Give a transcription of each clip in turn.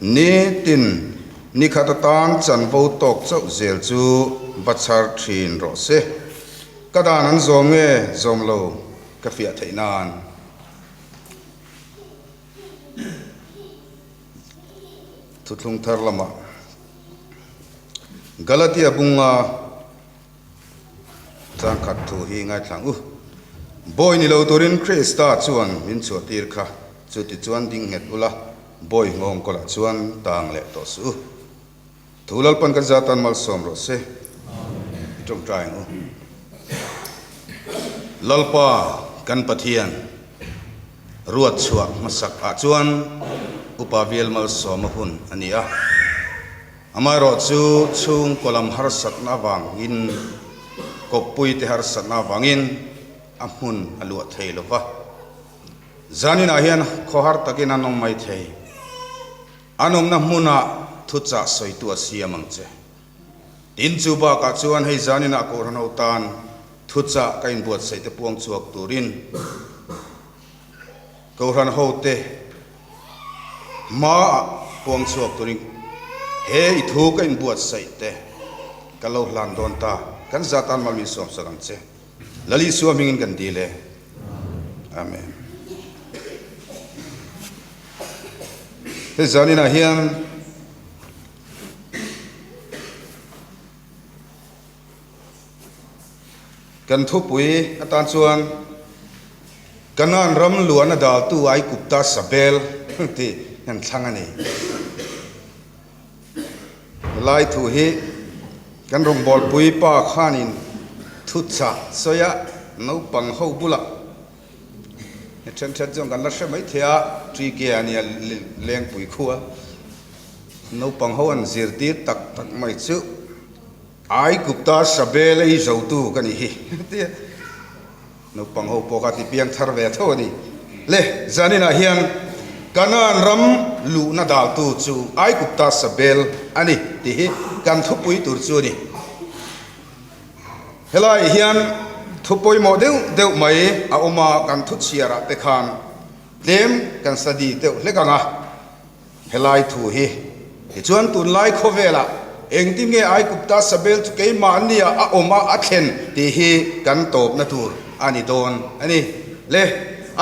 Nitin nikhat atan chanvo tawk chauh zel chu va chhar thin rawh se. Ka dan an zawm nge zawm lo ka fiah theih nan. Thuthlung thar lamah Galatia bunga Changkhat thu hi ngaithlang u. Bawi ni lo turin Krista chuan min chhuahtir kha, chuti chuan ding nghet ula, bawi nghawng kawlah chuan tang leh tawh suh u. Thu Lalpan kan zatan malsawm rawh se. I tawngtai ang u. Lalpa kan Pathian ruat chhuah hmasak ah chuan Upa Vial malsawma hun a ni a. Amaherawhchu chhungkaw lam harsatna avangin, kawppuite harsatna avangin a hmun a luah thei lo va. Zaninah hian khawhar takin an awm mai thei. An awmna hmunah thuchah sawitu a siam ang che. Tin, chu bakah chuan hei zaninah Kohhran ho tan thuchah ka inbuatsaih te puang chhuak turin Kohhran hote hmaah puang chhuak turin he i thu ka inbuatsaih te ka lo hlan dawn ta. Kan zatan mal min sawmsak ang che. Lal Isua hmingin kan dil e. Amen. Hei zaninah hian Kan thupui atan chuan Kanaan ram luahna daltu Aigupta Sabel tih kan thlang a ni. Helai thu hi kan rawngbawlpui pa khanin thuchah sawi a, naupang ho bulah then then chuan kan la hre mai thei a, Ṭike a nia lengpui khua naupang ho an zirtir tak tak mai chu. Aigupta Sabel ei zotu ka nih hi tia naupang ho pawh kha ti piang thar ve tho a ni. Le, zaninah hian Kanaan ram luhna daltu chu Aigupta Sabel a ni tih hi kan thupui tur chu a ni. Helaiah hian thu pawimawh deuh deuh mai a awm a, kan thu chhiarah te khan tlem kan study deuh hlek ang a. Helai thu hi tichuan tunlai khawvelah engtin nge Aigupta Sabel chu keimah an nia a awm a a thlen tih hi kan tawpna tur a ni dawn a ni. Le,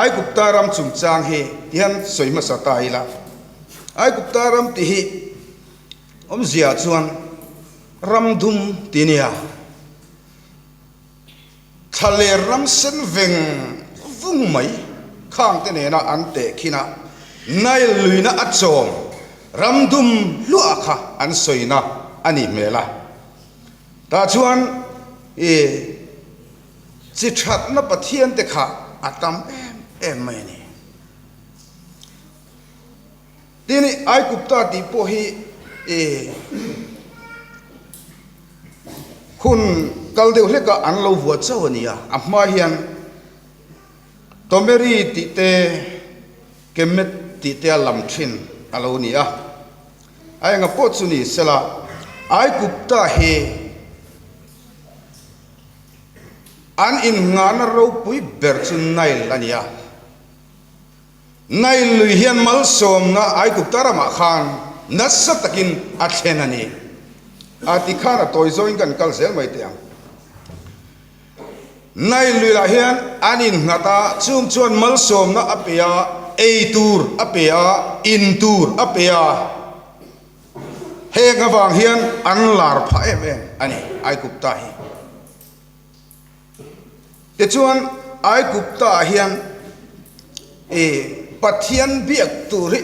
Aigupta ram chungchang hi tihian sawi hmasa ta ila. Aigupta ram tih hi awmzia chuan ram dum tih nia. Thlaler ram sen veng vung mai khang te nena an teh khin a, Nile luina a chawm ram dum hluah kha an sawina a nih hmel a. Tah chuan i chi thatna Pathian te kha a tam em em mai a ni. Tin, Aigupta tih pawh hi i Hun kal deuh hlekah an lo vuah chauh a ni a, a hma hian Tomeri tih te, Kemet tih te a lam thin a lo ni a. A enga pawh chu ni sela, Aigupta hi an innghahna ropui ber chu Nile a ni a. Nile lui hian malsawmna Aigupta ramah khan nasa takin a thlen a ni. A ti khan a tawi zawngin kan kal zel mai teh ang. Nile lui lah hian an innghat a, chung chuan malsawmna a pe a, ei tur a pe a, in tur a pe a. Heng avang hian an lar phah em em a ni Aigupta hi. Tichuan, Aigupta-ah hian i Pathian biak tur hi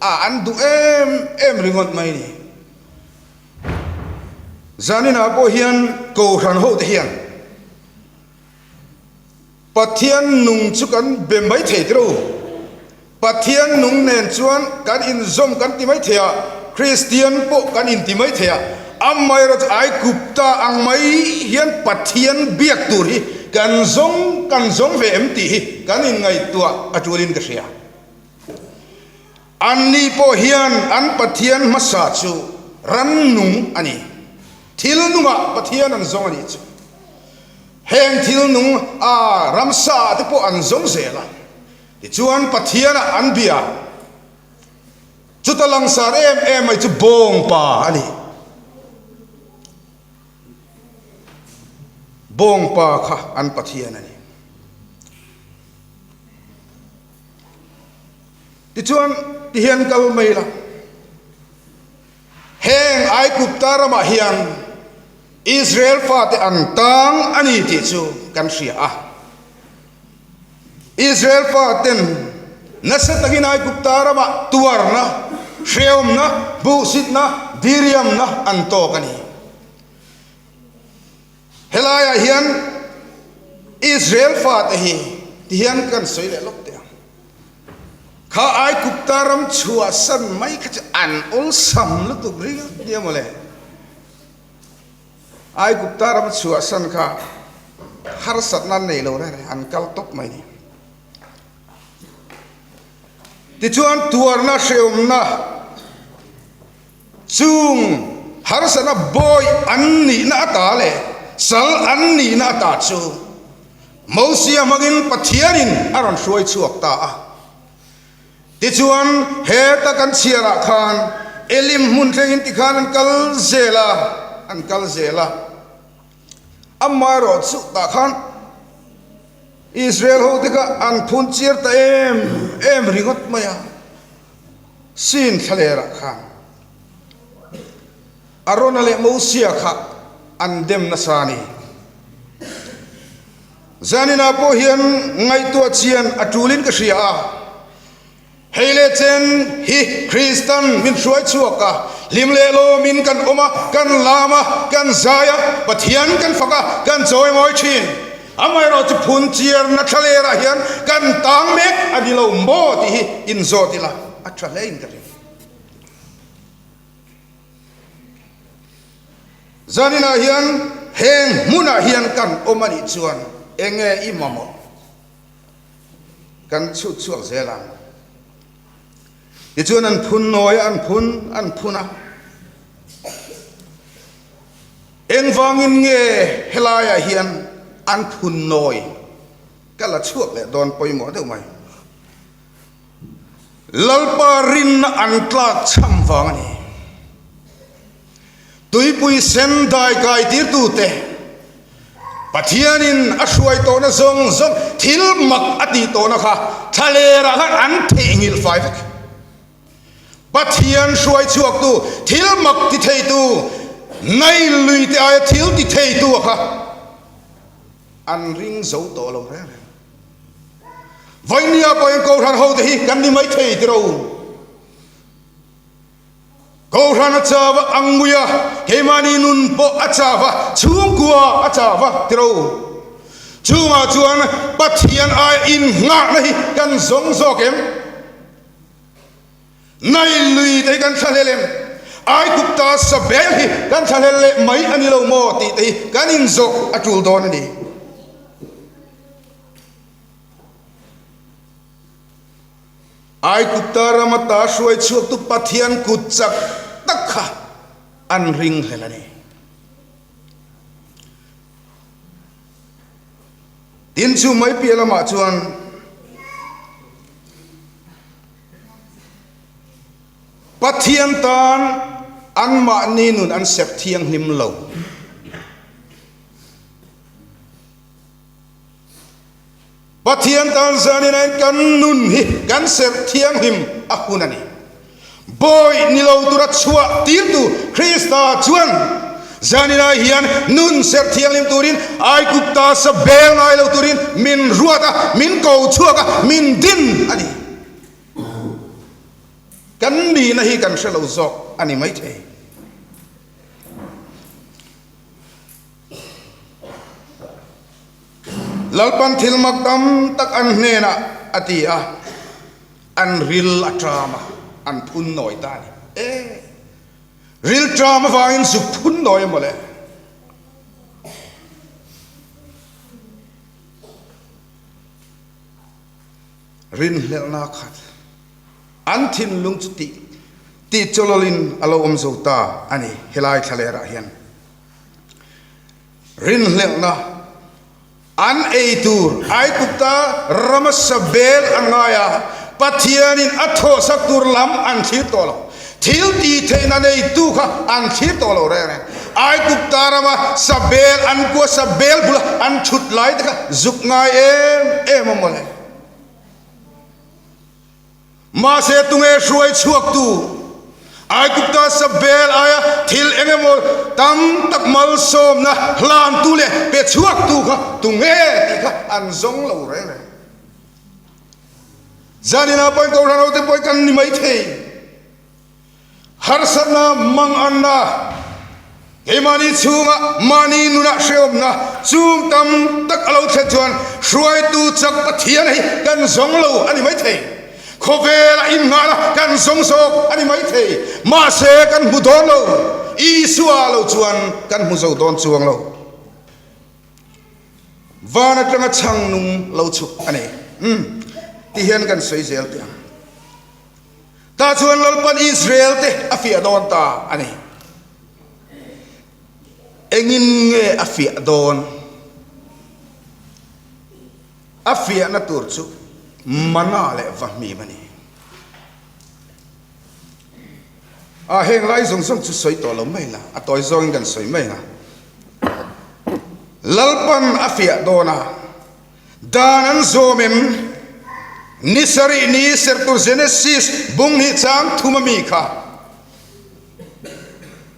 a an duh em em ringawt mai ni. Zaninah pawh hian Kohhran hote hian Pathian nung chu kan be mai thei tiro. Pathian nung nen chuan kan inzawm kan ti mai thei a, Kristian pawh kan inti mai thei a, amaherawhchu Aigupta ang mai hian Pathian biak tur hi kan zawng kan zawng ve em tih hi kan inngaihtuah a tulin ka hria. Anni pawh hian an Pathian hmasa chu ran nung a ni. Thil nungah Pathian an zawng a nih chu. Heng thil nung a ramsa te pawh an zawng zel a. Tichuan Pathianah an bia. Chuta langsar em em mai chu bawngpa a ni. Bawngpa kha an Pathian a ni. Tichuan, tihian kal mai la. Heng Aigupta ramah hian Israel fate an tang a ni tih chu kan hria a. Israel faten nasa takin Aigupta ramah tuarna, hreawmna, buhsitna, diriamna an tawk a ni. Helaiah hian Israel fate hi tihian kan sawi leh lawk teh ang. Kha Aigupta ram chhuahsan mai kha chu an awlsam lutuk ringawt nia mawle. Aigupta ram chhuahsan kha harsatna an nei lo reng reng, an kal tawp mai ni. Tichuan tuarna hreawmna chung harsatna bawi an nihna ata leh sal an nihna ata chu Mosia hmangin Pathianin a rawn hruai chhuak ta a. Tichuan, heta kan chhiarah khan Elim hmun thlengin tikhan an kal zel a, an kal zel a. Amaherawh chu tah khan Israel hote kha an phun chiar ta em em ringawt mai a, Sin thlalerah khan Arona leh Mosia kha an dem nasa a ni. Zaninah pawh hian ngaihtuah chian a tulin ka hria a, hei leh chen hi Kristan min hruai chhuak a, hlim leh lawmin kan awm a, kan lam a, kan zai a, Pathian kan fak a, kan chawimawi thin. Amaherawh chu phun chiarna thlalerah hian kan tang mek a ni lo maw tih hi inzawt ila a tha hlein ka ring. Zaninah hian heng hmunah hian kan awm a nih chuan eng nge i mamawh? Kan chhut chhuak zel ang. Tichuan an phun nawi a, an phun an phun a. Engvangin nge helaiah hian an phun nawi? Ka la chhuak leh dawn pawimawh deuh mai. Lalpa rinna an tlak chham vang a ni. Tuipui sen dai kai tirtute Pathianin a hruai tawhna zawng zawng thil mak a tih tawhna kha thlalerah khan an theihnghilh fai vek. Pathian hruai chhuaktu, thil mak ti theitu, nai luite aia thil ti theitu a kha an ring zo tawh lo reng reng. Vainia pawhin Kohhran hote hi kan ni mai thei tiro. Kohhran a chau a, ang mui a, keimahni nun pawh a chau a, chhungkua a chau a tiro. Chungah chuan Pathian aia innghahna hi kan zawng zawk em? Nai lui te hi kan thlahlel em? Aigupta sabel hi kan thlahlel leh mai a ni lo maw tih te hi kan inzawh a tul dawn a ni. Aigupta ram ata hruai chhuaktu Pathian kut chak tak kha an ringhlel a ni. Tin, chu mai piah lamah chuan Pathian tan anmahni nun an serh thianghlim lo. Pathian tan zanin ain kan nun hi kan serh thianghlim a hun a ni. Bawi ni lo tura chhuah tirtu Krista chuan zaninah hian nun serh thianghlim turin Aigupta sa bel ngai lo turin min ruat a, min ko chhuak a, min din a ni. Kan nihna hi kan hre lo zawk a ni maithei. Lalpan thil mak tam tak an hnenah a ti a, an ril a ṭam a, an phun nawi ta a ni. E, ril ṭam avangin zuk phun nawi a mawle. Rinhlelhna khat an thinlung chu tih tih chawlawlin a lo awm zo ta a ni helai thlalerah hian. Rinhlelhna an ei tur Aigupta rama sabel a ngai a, Pathianin a thawhsak tur lam an thlir tawh lo. Thil tih theihna neitu kha an thlir tawh lo reng reng. Aigupta rama sabel an kua sabel bula an thut lai te kha zuk ngai em em a mawle. Mahse tunge hruai chhuaktu Aigupta sabel aia thil eng emaw tam tak malsawmna hlantu leh pe chhuaktu kha tunge tih kha an zawng lo reng reng. Zaninah pawhin Kohhran hote pawhin kan ni mai thei. Harsatna, manganna, keimahni chhunga mahni nunah hrehawmna chung tam tak a lo thlen chuan hruaitu chak Pathian hi kan zawng lo a ni mai thei. Khawvela innghahna kan zawng zawk a ni mai thei. Mahse kan hmu dawn lo. Isua lo chuan kan hmu zo dawn chuang lo. Van atanga chhang nung lo chhuk a ni. Umm, ti hian kan sawi zel teh ang. Tah chuan Lalpan Israel te a fiah dawn ta a ni. Engin nge a fiah dawn? A fiahna tur chu mana leh vahmim a ni. A heng lai zawng zawng chu sawi tawh lo mai la, a tawi zawngin kan sawi mai ang. Lalpan a fiah dawn a, dan an zawm em? Ni sarih ni serh tur Genesis bung hnih chang thum a mi kha,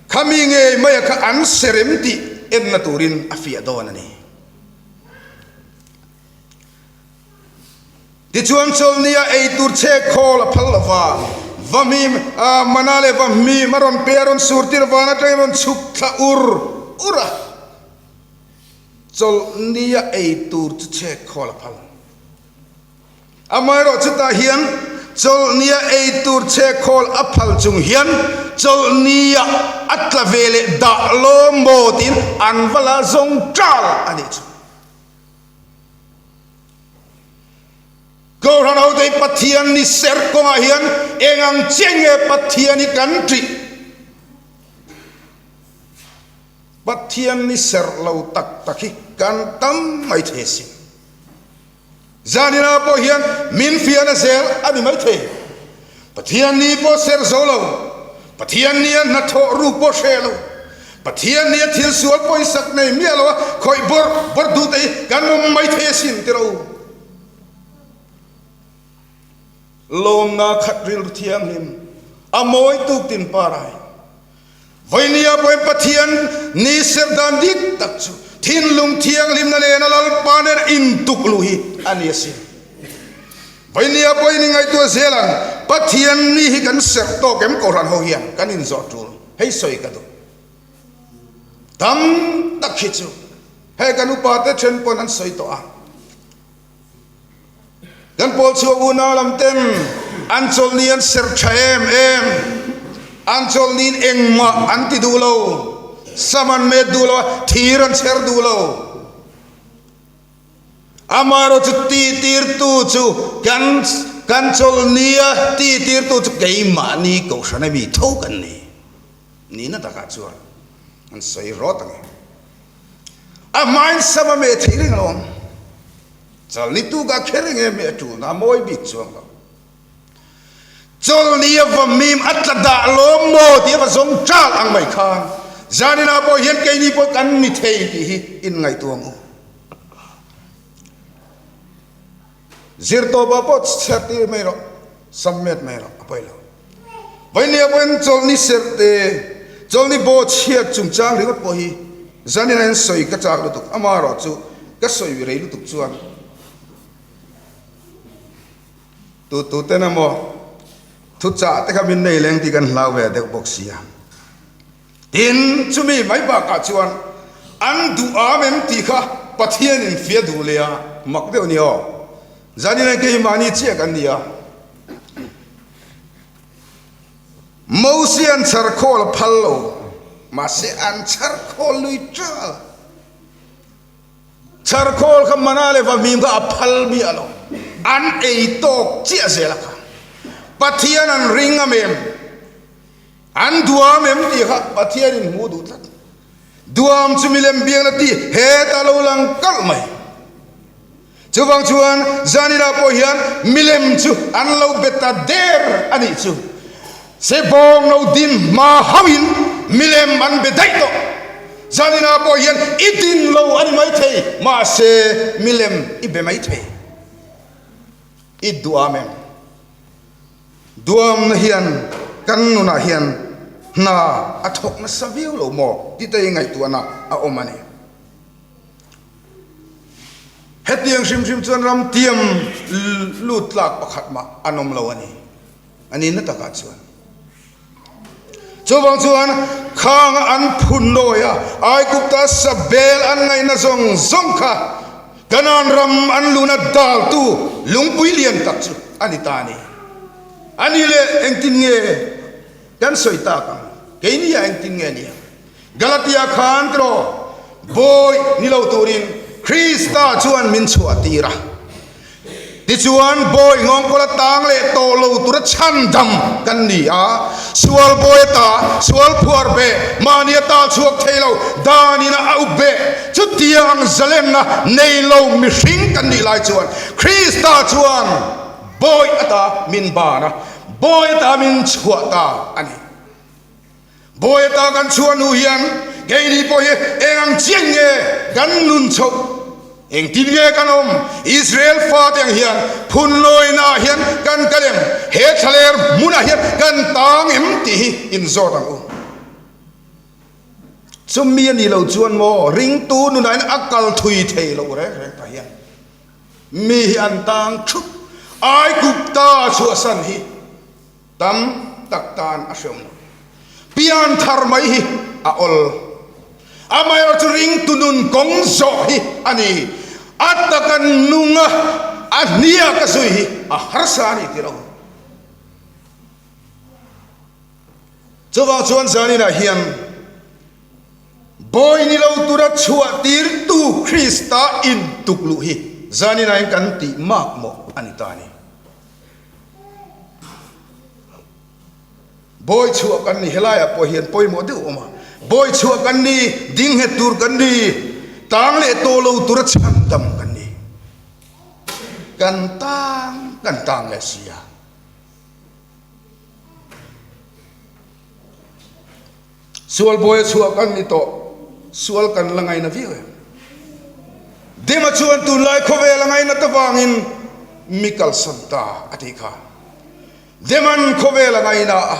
khami ngei maia kha an serem tih enna turin a fiah dawn a ni. Tichuan chawlhnia ei tur chhek khawl a phal lo va, va hmim a mana leh va hmim a rawn pe a rawn sur tir van atangin rawn chhuk thla ur ur a, chawlhnia ei tur chu chhek khawl a phal. Amaherawh chutah hian chawlhnia ei tur chhek khawl a phal chung hian chawlhnia a tla ve leh dah lawm maw tiin an va la zawng ṭal a nih chu. Kohhran hote hi Pathian ni serh kawngah hian eng ang chiah nge Pathian hi kan ṭih? Pathian ni serh lo tak tak hi kan tam mai thei asin. Zanina pawh hian min fiahna zel a ni mai thei. Pathian ni pawh serh zo lo, Pathian nia hnathawh ruk pawh hreh lo, Pathian nia thil sual pawisak nei miah lo a khawih bawrh bawrh duh te hi kan awm mai thei asin ti ro. Lawmna khat rilru thianghlim a mawi tuk tin parai. Vawinia pawhin Pathian ni serh dan dik tak chu thinlung thianghlimna nena Lalpa nena intuk luh hi a ni asin. Vawinia pawhin i ngaihtuah zel ang, Pathian ni hi kan serh tawk em Kohhran ho hian kan inzawh tul, hei sawi ka duh. Tam tak hi chu hei kan upate then pawn an sawi tawh a. Kan pawl chhuak unau lam ten an chawlhni an serh tha em em, an chawlhniin engmah an ti duh lo, sam an met duh lo a, thir an chher duh lo. Amaherawh chu titirtu chu kan kan chawlhnia titirtu chu keimahni kohhran ami tho kan ni. Nihna takah chuan an sawi rawt ang e. A hmain sam a meh theih reng alawm. Chawlhni tukah kher eng em hi a tulna a mawi bik chuang lo. Chawlhni a va mim a tla dah lawm maw tih a va zawng ṭal ang mai khan zaninah pawh hian keini pawh kan ni thei tih hi inngaihtuah ang u. Zirtawpah pawh chhiar tir mai rawh, submit mai rawh, a pawi lo. Vainia pawhin chawlhni serh te, chawlhni baw chhiat chungchang ringawt pawh hi zanin a sawi ka chak lutuk, amaherawh chu ka sawi rei lutuk chuan tu tu ten emaw thuchah te kha min nei leng tih kan hlau ve deuh bawk sia. Tin, chumi mai bakah chuan an duh am em tih kha Pathianin fia duh leh a, mak deuh a ni aw. Zanin kei hi mahni chiah kan ni a. Mosi an chhar khawl a phal lo, mahse an chhar khawl lui ṭal. Chhar khawl kha mana leh vahmim kha a phal miah lo, an ei tawk chiah zel a kha. Pathian an ring am em? An duam em tih kha Pathianin hmuh duh tlat. Duam chu milem biakna tih hetah lo lang kalh mai. Chuvang chuan zaninah pawh hian milem chu an lo be ta der a nih chu. Sebawng lo din hma hauhin milem an be daih tawh. Zaninah pawh hian i din lo a ni maithei, mahse milem i be maithei. I duam em? Duamna hian kan nunah hian hna a thawk nasa viau lo maw tih te i ngaihtuahna a awm a ni. Hetiang hrim hrim chuan ram tiam lut tlak pakhat mah an awm lo a ni, a nihna takah chuan. Chuvang chuan khanga an phun nawi a, Aigupta sabel an ngaihna zawng zawng kha Kanaan ram an luna daltu lungpui lian tak chu a ni ta a ni. A ni leh engtin nge kan sawi tak ang? Keini ah engtin nge ni ang? Galatia khan tiraw bawi ni lo turin Krista chuan min chhuah tir a. Tichuan bawi nghawngkawl a tang leh tawh lo tura chhandam kan ni a. Sual bawi ata sual phuar beh, mahni a tal chhuak thei lo, danin a up beh. Chutiang ang zalenna nei lo mihring kan nih lai chuan Krista chuan bawi ata min ban a, bawi ata min chhuah ta a ni. Bawi ata kan chhuah hnu hian keini pawh hi eng ang chiah nge kan nun chhoh? Engtin nge kan awm? Israel fate ang hian phunlawina ah hian kan kal em? He thlaler hmunah hian kan tang em tih hi inzawt ang u. Chumi a nih loh chuan maw ringtu nunah hian a kal thui thei loh reng reng ta hian mi hi an tang thup. Aigupta chhuahsan hi Tam tak tan a hreawm lo. Pian thar mai hi a awl. Amaherawh chu ringtu nun kawng zawh hi a ni. A taka nunga a hniak a zui hi a harsa a ni tih lo. Chuvang chuan zaninah hian bawi ni lo tura chhuah tirtu Krista intukluh hi zaninah hian kan tih makmawh a ni ta a ni. Bawi chhuah kan ni, helaiah pawh hian pawimawh deuh awm a. Bawi chhuah kan ni, ding nghet tur kan ni, tang leh tawh lo tura chhandam kan ni. Kan tang, kan tang leh si a. Sual bawi a chhuah kan ni tawh, sual kan la ngaina viau em? Dema chuan tunlai khawvel a ngainat avangin mi kalsan ta a tih kha. Deman khawvel a ngaina a,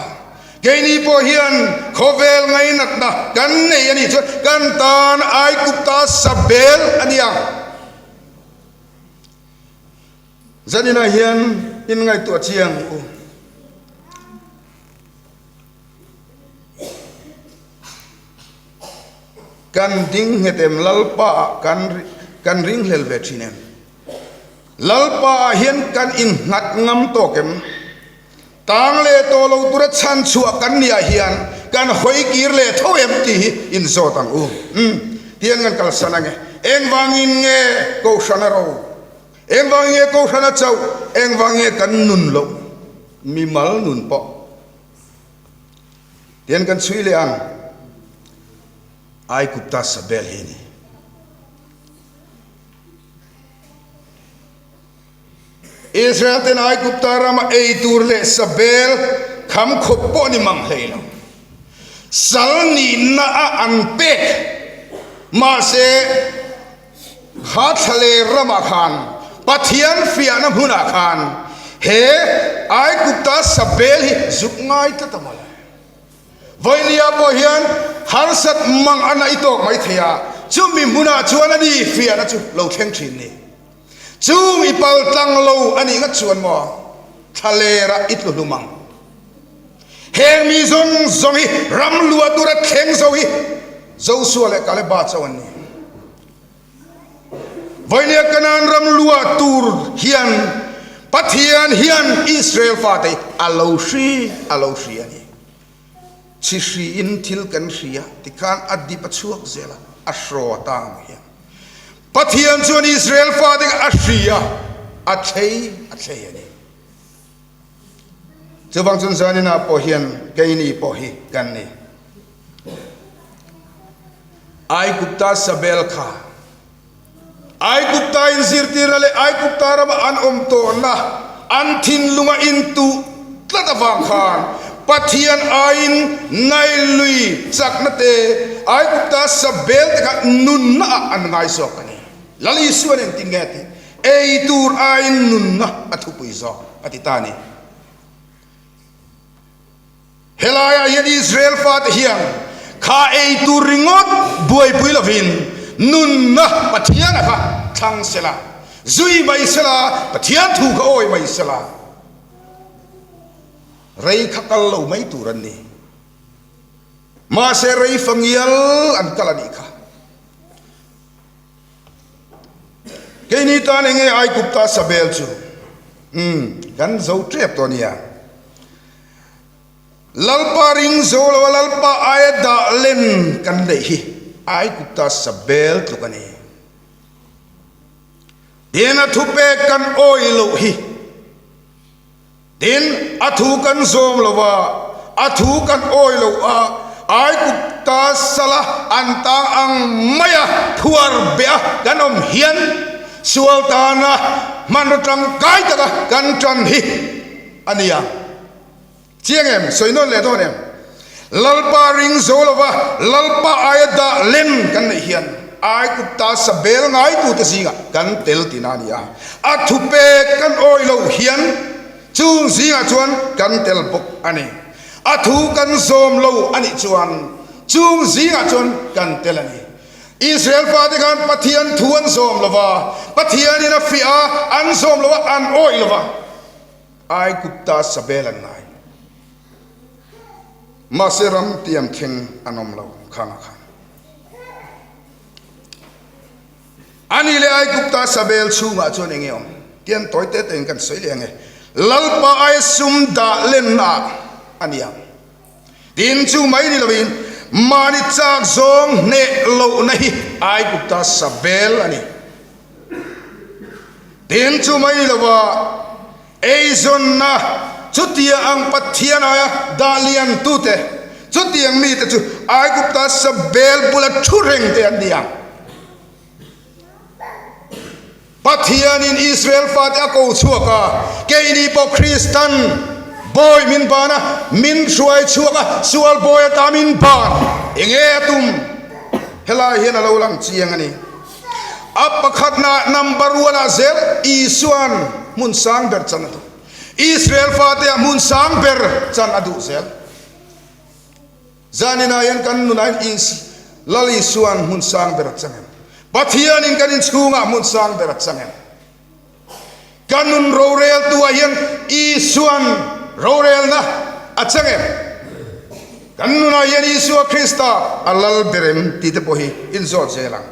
keini pawh hian khawvel ngainatna kan nei a nih chuan kan tan Aigupta sabel a ni ang. Zaninah hian inngaihtuah chiang u. Kan ding nghet em Lalpa ah kan kan ringhlel ve thin em? Lalpa ah hian kan innghat ngam tawk em? Tang leh tawh lo tura chhan chhuah kan nih ah hian kan hawi kir leh tho em tih hi inzawt ang u. Umm tiang kan kalsan ange. Engvangin nge Kohhran a ro? Engvangin nge Kohhran a chauh? Engvangin nge kan nun loh? Mimal nun pawh tian kan chhui leh ang. Aigupta Sabel hi a ni. Israel ten Aigupta rama ei tur leh Sabel kham khawp pawh ni mang hlei lo. Sal nihna a an pek mahse Kha thlaler ramah khan Pathian fiahna hmunah khan he Aigupta sabel hi zuk ngai tlat a mawle. Vawinia pawh hian harsat mang a naih tawk mai thei a, chumi hmunah chuan a ni fiahna chu lo thleng thin ni. Chung i pal tlang lo a nih ngat chuan maw thlalerah i tlu hlum ang. Heng mi zawng zawng hi ram luah tura thleng zo hi Joshua leh Kaleba chauh an ni. Vawinia Kanaan ram luah tur hian Pathian hian Israel fate a lo hri a lo hri a ni. Chhi hriin thil kan hria tikhan a dip a chhuak zel a, a hraw atang hian. Pathian chuan Israel fate a hria a thlei a thlei a ni. Chuvang chuan zaninah pawh hian keini pawh hi kan ni. Aigupta Sabel kha. Aigupta inzirtirna leh Aigupta rama an awm tawhna an thinlunga intuh tlat avang khan Pathian aiin Nile lui chakna te, Aigupta sabel te kha nunna ah an ngai zawk a ni. Lal Isuan engtin nge a tih? Ei tur aiin nunna a thupui zawk a ti ta a ni. Helaiah hian Israel fate hian kha ei tur ringawt buaipui lovin nunna Pathiana kha thlang sela, zui mai sela, Pathian thu kha awi mai sela, rei kha kal lo mai tur an ni. Mahse rei fangial an kal a nih kha. Keini tan enge Aigupta sabel chu? Umm, kan zo tep tawh nia. Lalpa ring zo lo a Lalpa aia dah len kan neih hi Aigupta sabel tluk a ni. Tin a thupek kan awih loh hi. Tin, a thu kan zawm lo a, a thu kan awi lo a, Aigupta sala an tang ang maia phuar beh a kan awm hian sual tana hmanraw tangkai taka kan tan hi a nia. Chiang em? Sawi nawn leh dawn em? Lalpa ring zo lova Lalpa aia dah lem kan neih hian Aigupta sabel ngaitute zingah kan tel tina a ni a. A thupek kan awi loh hian chung zingah chuan kan tel bawk a ni. A thu kan zawm lo a nih chuan chung zingah chuan kan tel a ni. Israel fate khan Pathian thu an zawm lova, Pathianin a fiah a, an zawm lo a, an awih lova, Aigupta sabel an ngai. Mahse ram tiam thleng an awm lo khangah khan. Ani leh Aigupta sabel chhungah chuan eng nge awm? Tian tawi te tein kan sawi leh ang e. Lalpa ai sum dah lenna a ni ang. Tin chu mai ni loin mahni chak zawng hneh lohna hi Aigupta sabel a ni. Tin chu mai ni lova Eizawnna, Chutia ang Pathian aia dah liantute, chutiang mite chu Aigupta sabel bula thu reng te an ni ang. Pathianin Israel fate a ko chhuak a, keini pawh Kristan bawi min ban a, min hruai chhuak a, sual bawi ata min ban. Enge a tum? Helai hian a lo lang chiang a ni. A pakhatna number one ah zel Isuan hmun sang ber chan a duh. Israel fate ah hmun sang ber chan a duh zel. Zaninah hian kan nunah hian Is Lal Isuan hmun sang ber a chang em? Pathianin kan inchhungah hmun sang ber a chang em? Ka nun roreltu ah hian Isuan rorelna a chang em? Kan nunah hian Isua Krista a lal ber em tih te pawh hi inzawt zel ang.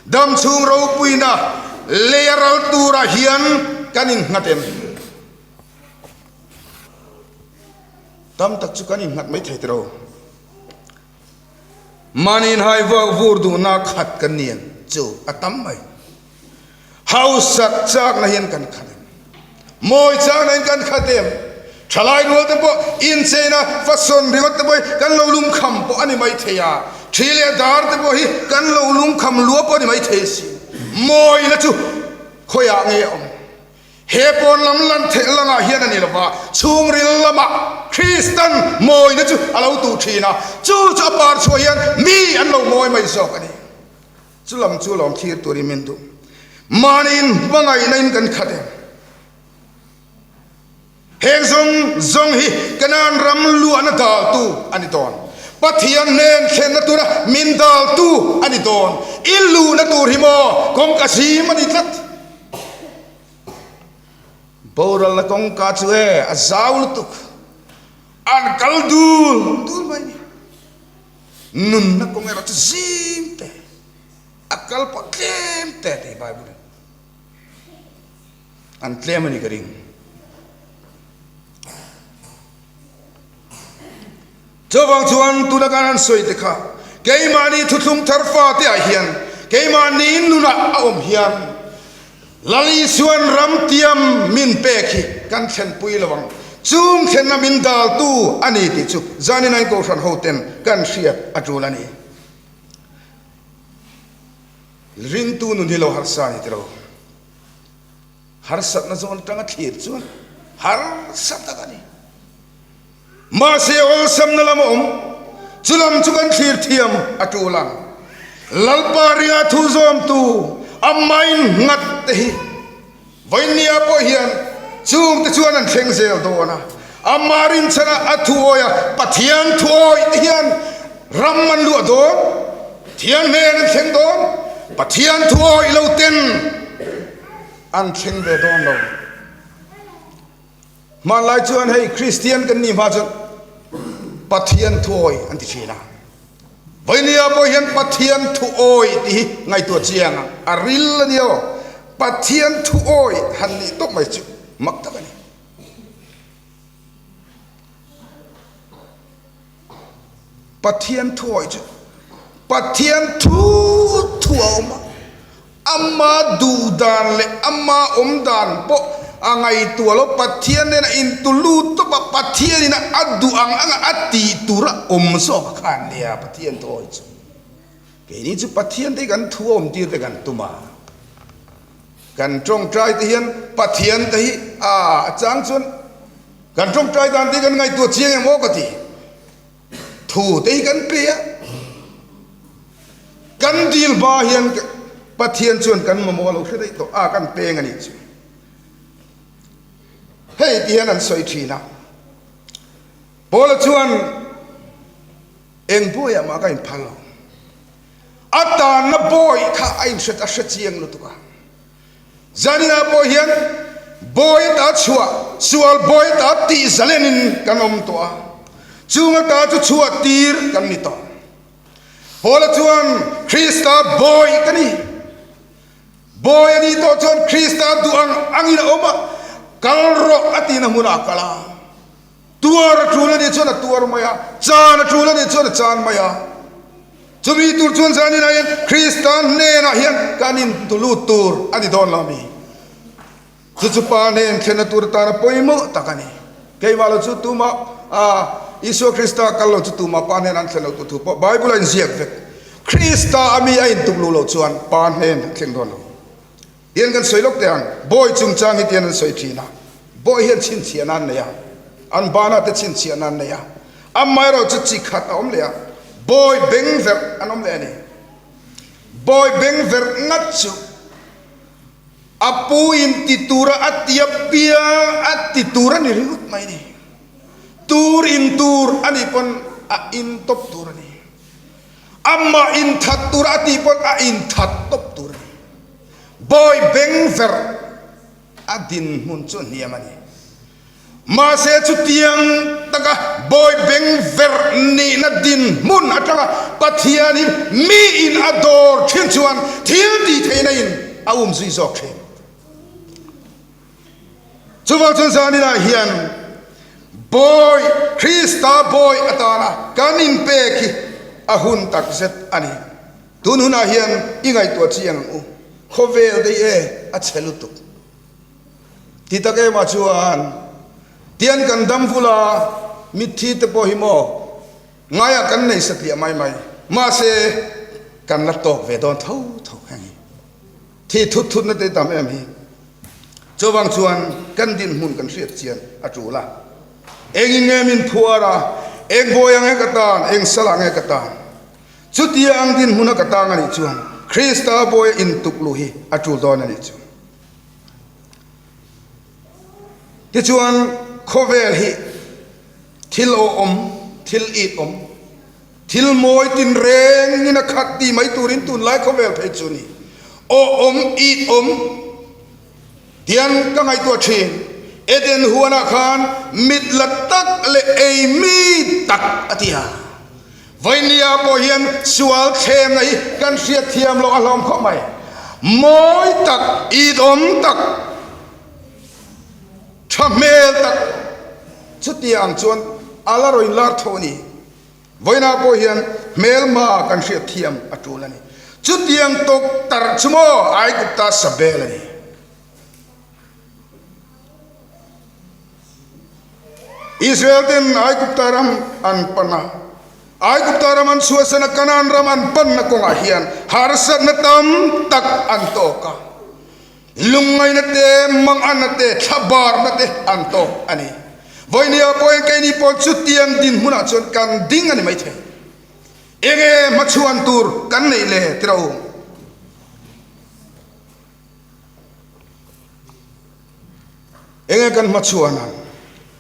Dam chhung ropuina lei a ral turah hian kan innghat em? Tam tak chu kan innghat mai thei tiro. Mahni inhai vuak vur duhna khat kan ni ang chu a tam mai. Hausak chakna hian kan khat em? Mawi chakna hian kan khat em? Thalai rual te pawh incheina fason ringawt te pawh hi kan lo lungkham pawh a ni mai thei a, thi leh dar te pawh hi kan lo lungkham lua pawh a ni mai thei si. Mawina chu khawiah nge a awm? He pawn lam lan theih langah hian a ni lo va, chhungril lamah Kristan mawina chu a lo tuh thin a, chu chu a par chhuah hian mi an lo mawi mai zawk a ni. Chu lam chu lawm thlir turin min duh. Mahniin hmangaihna in kan khat em? Heng zawng zawng hi Kanaan ram luahna daltu a ni dawn. Pathian hnen thlenna tura min daltu a ni dawn. I luhna tur hi maw kawngka zim a ni tlat. Boralna kawngka chu e a zau lutuk. An kal dul dul mai ni. Nunna kawng erawh chu zim te, a kal pawh tlem te tih Bible in an tlem a ni ka ring. Chuvang chuan tuna kan han sawi te kha keimahni thuthlung thar fate ah hian keimahni nunah a awm hian Lal Isuan ram tiam min pek hi kan thlenpui lo ang. Chung thlenna min daltu a ni tih chu Zaninai Kohhran hoten kan hriat a tul a ni. Ringtu nun hi lo harsa a ni tilo. Harsatna zawn atanga thlir chuan harsa tak a ni. Mahse awlsamna lam a awm, chu lam chu kan thlir thiam a tul ang. Lalpa ringa thu zawmtu a main nghat te hi Vawinia pawh hian chungte chuan an thleng zel dawn a. Ama rinchhana a thuawi a, Pathian thuawi te hian ram an luah dawn, Pathian hnen an thleng dawn, Pathian thuawi lo ten an thleng ve dawn lo. Hmanlai chuan hei Kristian kan nih hma chuan Pathian thuawi an ti thin a. Vawinia pawh hian Pathian thuawi tih hi ngaihtuah chiang a, a ril a nia aw. Pathian thuawi han nih tawp mai chu mak tak a ni. Pathian thuawi chu Pathian thu thu a awm a, ama duh dan leh ama awm dan pawh a ngaihtuah lo, Pathian nena intu lut tawp a, Pathianin a duh ang anga a tih tur a awm zawk kha a nia Pathian thuawi chu. Keini chu Pathian te hi kan thu a awm tir te kan tum a, kan tawngtai te hian Pathian te hi a chang chuan kan tawngtai dan te hi kan ngaihtuah chiang em aw ka ti. Thu te hi kan pe a, kan dil hma hian Pathian chuan kan mamawh a lo hre daih tawh a, kan peng a nih chu. Hei ti hian an sawi thin a, Paula chuan eng bawiah mah ka inphal lo, a tanna bawi kha a inhret a hre chiang lutuk a. Zaninah pawh hian bawi ata chhuah, sual bawi ata tih zalenin kan awm tawh a, chung ata chu chhuah tir kan ni tawh. Paula chuan Krista bawi ka ni. Bawi a nih tawh chuan Krista duh ang angin a awm a, kal rawh a tihna hmunah a kal a. Tuar a tul a nih chuan a tuar mai a, chan a tul a nih chuan a chan mai a. Chumi tur chuan zaninah hian Krista hnenah hian kan intu lut tur a ni dawn lo mi? Chu chu Pa hnen thlenna tur atana pawimawh tak a ni. Keimah lo chu tumah a Isua Krista kal lo chu tumah Pa hnen an thlen lo tur thu pawh Bible a inziak vek. Krista a mi a intuk luh loh chuan Pa hnen a thleng dawn lo. Tian kan sawi lawk teh ang, bawi chungchang hi tian an sawi thin a, bawi hian chhinchhiahna an nei a, an banah te chhinchhiahna an nei a, amaherawhchu chi khat a awm leh a, bawi beng verh an awm leh a ni. Bawi beng verh ngat chu a pu in ti tura a ti apiang a ti tur a ni ringawt mai a ni. Tur in tur a nih pawn a in tawp tur a ni. Amah inthat tur a tih pawn a inthat tawp tur a ni. Bawi beng verh a dinhmun chu hniam a ni. Mahse chutiang taka bawi beng verh nihna dinhmun atanga Pathianin miin a dawr thin chuan thil tih theihna in a umzui zawk thin. Chuvang chuan zaninah hian Bawi, Krista Bawi atana kan inpek hi a hun takzet a ni. Tun hunah hian i ngaihtuah chiang ang u, khawvel daih e a chhe lutuk. Ti tak emah chuan tian kan dam vula mitthi te pawh hi maw ngaiah kan nei satliah mai mai, mahse kan la tawk ve dawn tho tho heng hi. Thi thut thutna te tam em hi. Chuvang chuan kan dinhmun kan hriat chian a tul a. Engin nge min phuar a, eng bawi ang nge ka tan, eng sal ang nge ka tan. Chutia ang dinhmuna ka tang a nih chuan Krista bawia intuk luh hi a tul dawn a nih chu. Tichuan khawvel hi thil awhawm, thil it awm, Thil mawi tinrengin a khat ti mai turin tunlai khawvel phei chu ni. Awhawm, itawm tian ka ngaihtuah thin. Eden huanah khan mit la tak leh ei mi tak a ti a. Vainia pawh hian sual thlemna hi kan hriat thiam loh a hlawm khawp mai. Mawi tak, itawm tak, tha hmel tak chutiang chuan a la rawn lar tho a ni. Vawiinah pawh hian hmelma kan hriat thiam a tul a ni. Chutiang tawk tarh chu maw Aigupta sabel a ni. Israel ten Aigupta ram an pan a. Aigupta ram an chhuahsan a, Kanaan ram an panna kawngah hian harsatna tam tak an tawk a. Lungngaihna te, manganna te, thlabarna te an tawk a ni. Vawinia pawhin keini pawh chutiang dinhmunah chuan kan ding a ni maithei. Enge hmachhuan tur kan neih le tiro? Enge kan hmachhuan ang?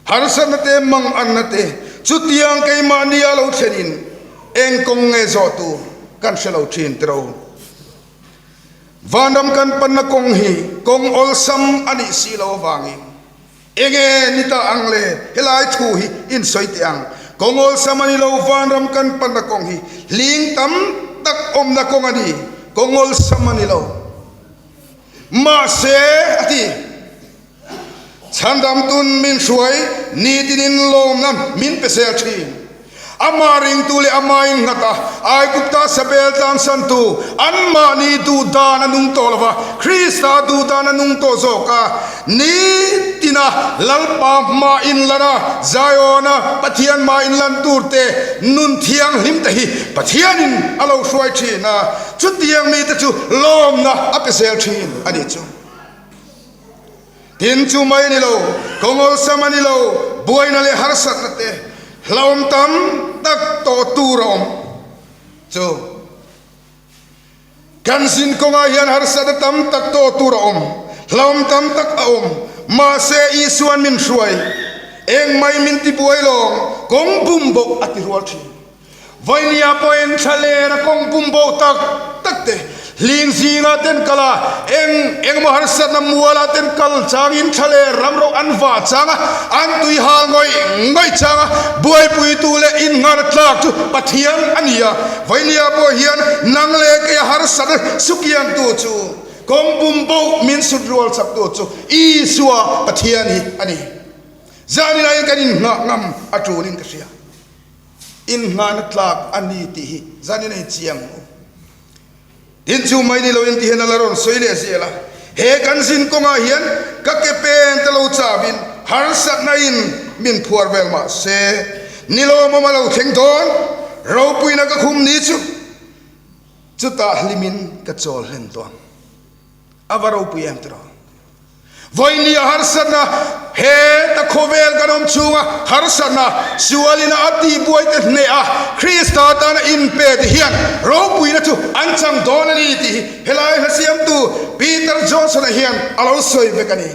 Harsatna te, manganna te, chutiang keimahni a lo thlenin eng kawng nge zawh tur kan hre lo thin tiro? Vanram kan panna kawng hi kawng awlsam a nih si lo avangin enge ni ta ang le? Helai thu hi in sawi teh ang. Kawng awlsam a ni lo, vanram kan panna kawng hi hling tam tak awmna kawng a ni, kawng awlsam a ni lo. Mahse, a ti. Chhandamtun min hruai nitinin lawmna min pe zel thin. Amah ringtu leh amah innghat a, Aigupta sabel tlansantu anmahni duh dan a nung tawh lova, Krista duh dan a nung tawh zawk a. Nitina Lalpa hma inlan a, Zion-a Pathian hma inlan turte nun thianghlim te hi Pathianin a lo hruai thin a, chutiang mite chu lawmna a pe zel thin a nih chu. Tin chu mai a ni lo, kawng awlsam a ni lo, buaina leh harsatna te hlauhawm tam tak tawh tur a awm chu. Kan zin kawngah hian harsatna tam tak tawh tur a awm, hlauhawm tam tak a awm, mahse Isua'n min hruai, engmai min tibuai lawng, kawng bum bawk a ti rual thin. Vainia pawhin thlaler a kawng pum bo tak tak te, hling zingah ten kal a, eng engemaw harsatna mualah ten kal changin thlaler ram ro an vah chang a, an tui hal ngawih ngawih chang a, buaipuitu leh innghahna tlak chu Pathian a ni a. Vainia pawh hian nang leh kei a harsatna sukiangtu chu, kawng pum bo min sut rual chaktu chu Isua Pathian hi a ni. Zanilaiin kan innghah ngam a tulin ka hria. Inngahna tlak a ni tih hi zanin a inchiang u. Tin chu mai ni loin ti hian a la rawn sawi leh zel a, he kan zin kawngah hian ka ke pen te lo chauhin harsatna in min phuar vel mah se, ni lawmawm a lo thleng dawn, ropuina ka khum ni chu chutah hlimin ka chawl hlen tawh ang. A va ropui em tiraw? Vawinia harsatna, heta khawvel kan awm chhunga harsatna, sualina a tihbuaite hneh a, Krista tana inpe te hian ropuina chu an chang dawn a ni tih hi helai hla siamtu Peter Johnson-a hian a lo sawi vek a ni.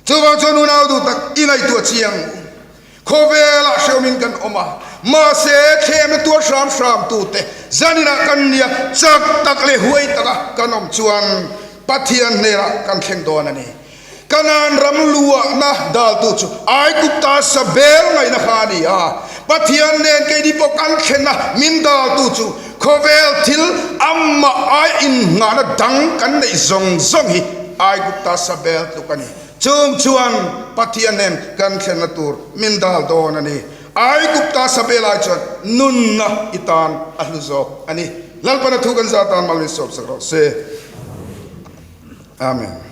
Chuvang chuan unau duh tak i ngaihtuah chiang u. Khawvelah hrehawmin kan awm a, mahse thlemna tuar hram hram tute zaninah kan nia chak tak leh huai taka kan awm chuan Pathian hnenah kan thleng dawn a ni. Kanaan ram luahna daltu chu Aigupta sabel ngaihna kha a ni a, Pathian nen keini pawh kan thlenna min daltu chu khawvel thil amah ai innghahna dang kan neih zawng zawng hi Aigupta sabel tluk a ni. Chung chuan Pathian nen kan thlenna tur min dal dawn a ni. Aigupta sabel ai chuan nunna i tan a hlu zawk a ni. Lalpana thu kan zah tan mal min sawp sak rawh se. Amen.